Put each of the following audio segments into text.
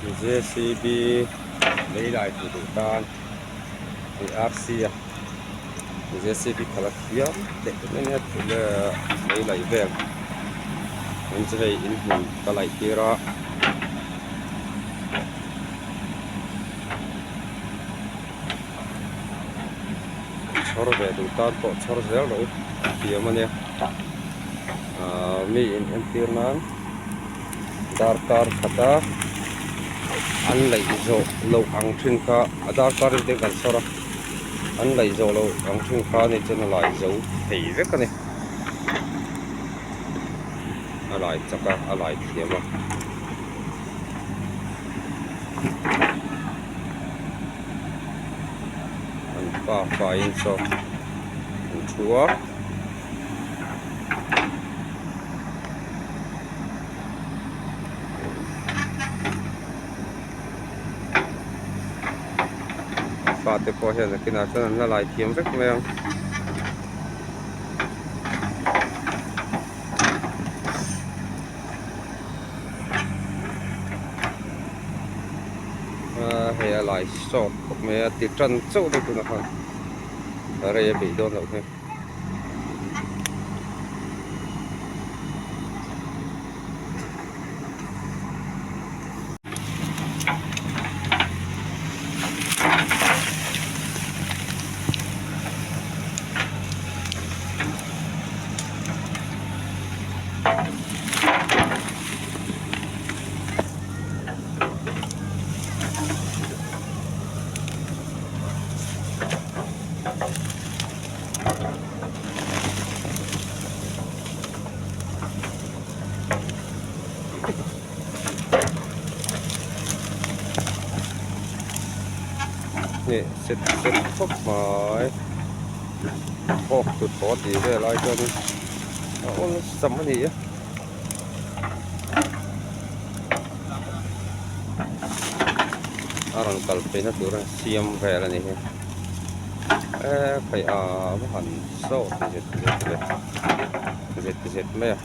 Jcb lei lai tur duh tan hei rc a jcb khalh a thiam teh mai ania lei laih vel chuan chu hei inhmun ka laih tir a. Chhawr ve duh tan pawh chhawr zel rawh u thiam ania ahh mi in entir nan darkar khata an laih zawh loh ang thin kha a darkar in te kan chhawr a an laih zawh loh ang thin kha ani chuan a lai zo thei vek ani a lai chak a a lai thiam a. An pa faiin saw an thu a. Fate pawh hian nakinah chuan an la lai thiam vek mai ang. Hei a lai sawt khawp mai a ti tan chauh dawn tunah khan rei a beih dawn loh hi. Nih set set khawp mai phawk tut tawh tih vel ai chuan a awlsam a ni a. A rawn kal phei na tur a siam vel a ni hi e khaih a va han sawt zet zet ve zet zet mai a.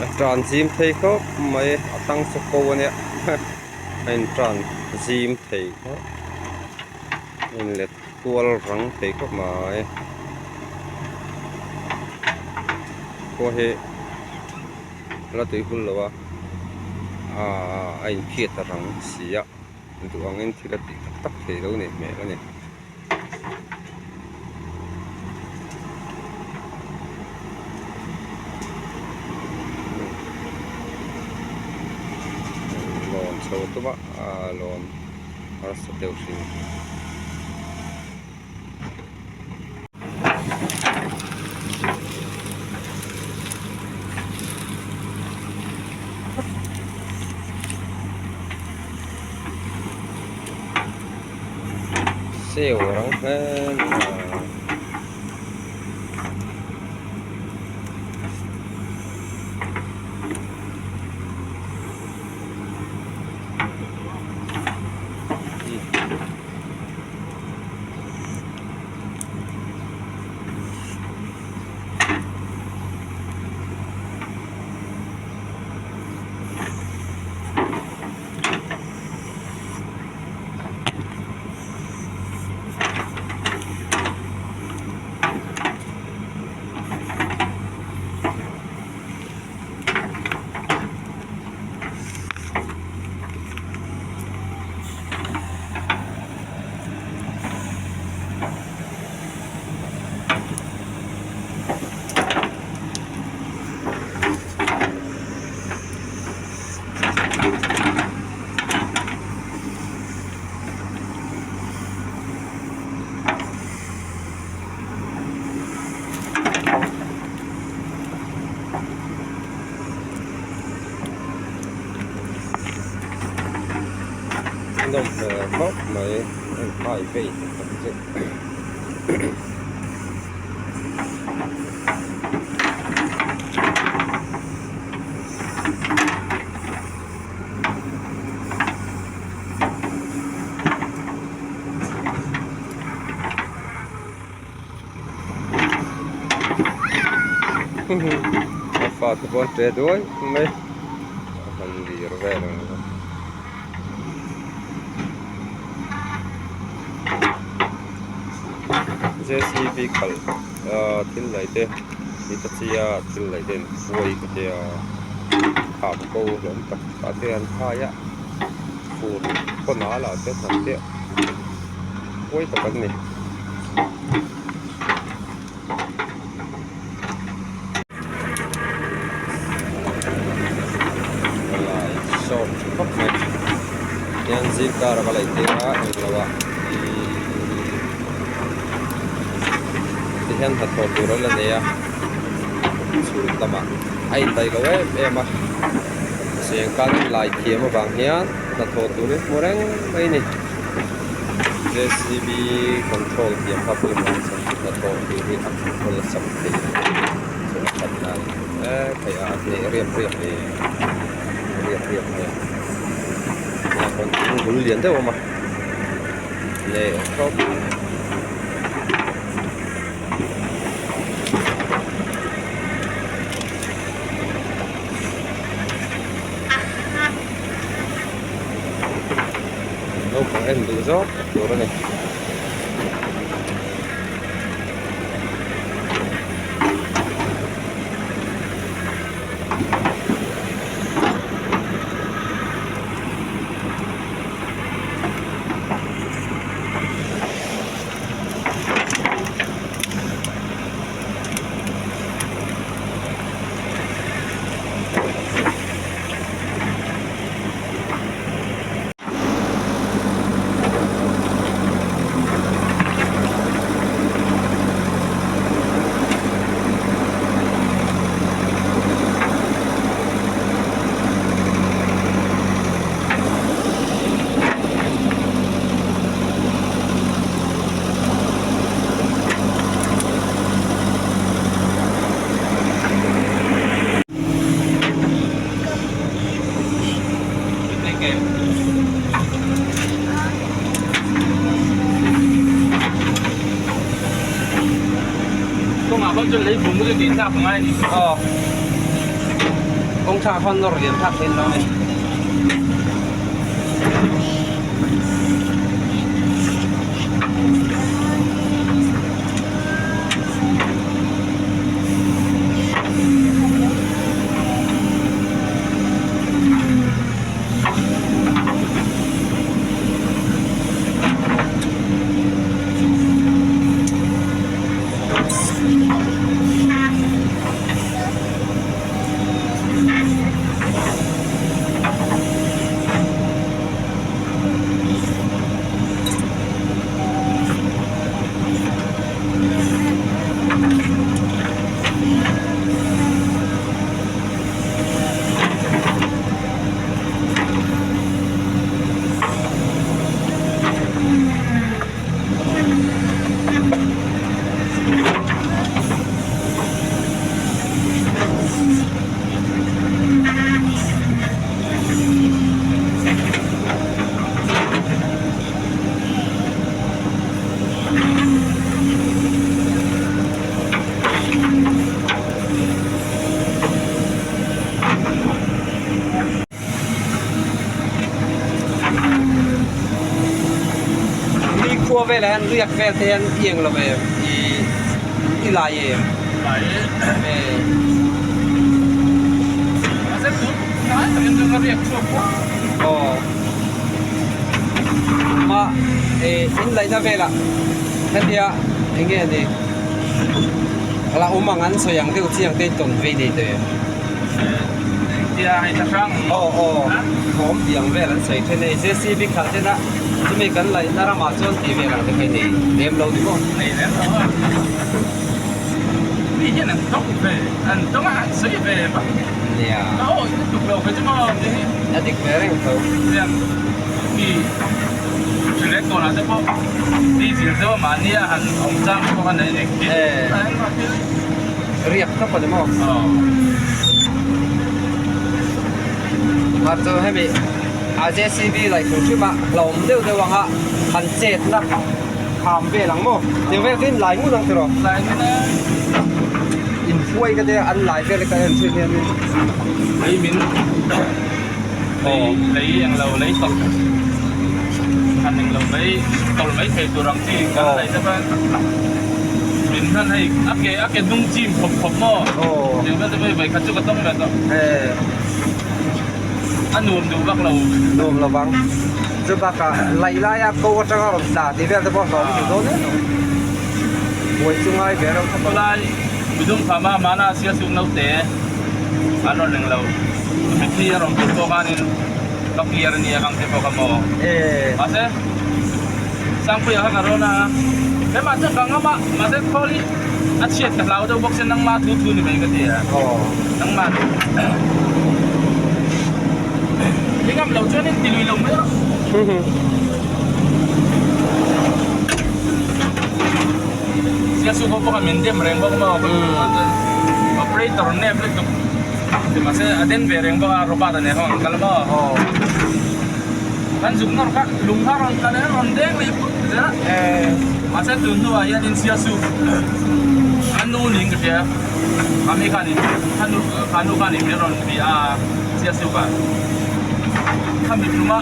A tan zim thei khawp mai a tang chu ko a nia a in tan zim thei khawp a in let kual rang thei khawp mai khua hi la tui hul lo a aaa a in phiat rang si a duh angin thil a tih tak tak thei lo nih hmel a ni. Lawn chho tum a ah lawn harsa deuh hrim. Seo rang hle mai a. Nawm hmel khawp mai heng highway te tak chu. A fate pawh an ṭe duai mai a han lir vel ang kha. J_c_b khalh ah thil laih te Hitachi a thil laih te an khuai ka tia kham ko hlawm tak ah te an khai a fur khaw nal ah te hnam te khuai tak an ni. Lai sawt tha khawp mai hian zing kar a ka laih tir a englo ah ihh tihian hnathawh tur a la nei a chhun lamah a indaih lo em em a cheng kan lai thiam avang hian hnathawh tur hi hmu reng mai a ni. J_c_b control thiam kha pawimawh a chhan chu hnathawh tur hi a control a sam thei chu a that nan e theih a hneh riap riap mai riap riap mai a tunah chuan thing bul lian deuh a awm a hneh khawp. Naupang en duh zawk tak tur a ni. Mi khua velah hian riak vel te hian i eng lo em i i lai em? Lai e. Mahse tun hnai takin chu ka riak chhuak pawh. Aw. Ma e in laihna velah hetia eng nge ni la awm ang an sawi ang deuh chiang te in tawn vei nei tawh em? Aw aw thawm tih ang vel an sawi then a J_c_b khalh ten a chumi kan laihna ramah chuan tih vel ang te kha i nei lem lo ni maw? Nei lem lo a mi hian an tawng ve an tawng a an sawi ve vak nia ka awi lutuk lo ve chu maw ti hi a dik ve reng tho hian mi. mi hrileng kawnah te pawh diesel te pawh mahni a han awm chang te pawh kha nei engkim engmah thil riak tawp a ni maw? Aw. Mah chu hemi a JCB laih tur hrim a hlauhawm deuh deuh ang a han chetna kham vel ang maw? Tiang vel chu in lai ngut ang tiraw? Lai ngut a. Inhruai ka te an lai vel ka en thin hian in. Lei min lei lei englo lei tawlh han englo mai tawlh mai thei tur ang chi kan laih te khan min hman hei a ke a ke hnung chim khawp khawp maw tiang vel te pawh hi vawikhat chu ka tawng ve tawh a nuam duh vak lo. Nuam lo vang chu bakah laih laia ko atanga rawn tla tih vel te pawh hlawm duh dawn em lo buai chu ngai ve reuh khawp ang. Khawlai midum khama mana sialsuk naute an rawn reng lo mithi a rawn put pawh khanin ka clear a nia kang te pawh kha maw mahse Sangpuia kha ka rawn a hemah chuan ka ngam a mahse khawl hi a chhiat ka hlau deuh bawk sia nangma thu thu ni mai ka ti a nangma i ngam loh chuanin ti lui lo mai rawh. Sialsuk ho pawh kha min dem reng bawk maw operator nep lutuk mahse a den ve reng bawk a Robert a nen ho an kal maw kan zuk nawr kha lung kha rawn tla leh a rawn deng leh put zel a mahse tun hnuah hianin Sialsuk a nu niin ka hria khami khanin kha nu khanin min rawn bia a Sialsuk ah khami tluma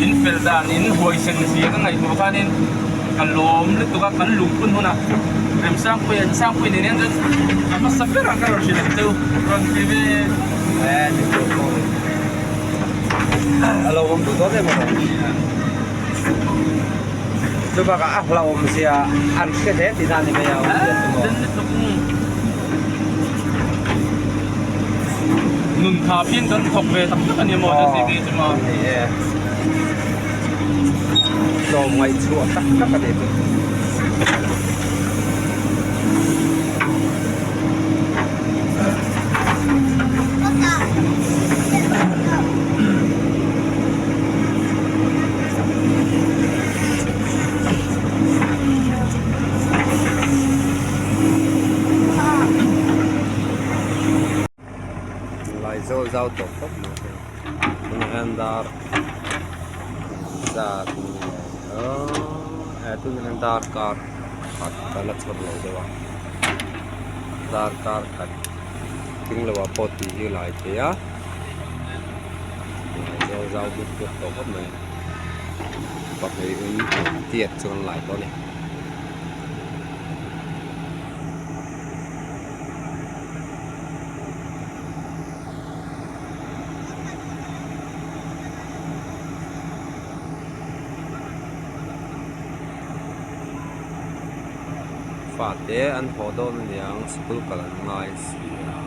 in fel dan in huaisen zia ka ngaihtuah khanin. Ka lawm lutuk a, kan lung phun hunah Remsangpuia in Sangpuia nen hian chuan a hmasa berah ka rawn hrilh ang che u, rawn ti ve Eh ni tawh pawh ni. A lo awm duh dawn em alawm. Chu bakah a hlauhawm zia an hre hle tih na a ni mai a. Eh den lutuk. Nun tha phian kan thawk ve tak tak a ni maw JCB chu maw. Ni e. Tlawm ngaihchhuah tak tak a ni chu. Lai zau zau tawh khawp mai hei tunah hian dar zat nge aw tunah hian darkar khat a la chhawr lo deuh a darkar khat thing lo ah pawh tih hi a lai thei a lai zau zau bik bawk tawh khawp mai pahnih in tiat chu an lai tawh a ni. Fate an haw dawn aniang sikul kal an ngai si a.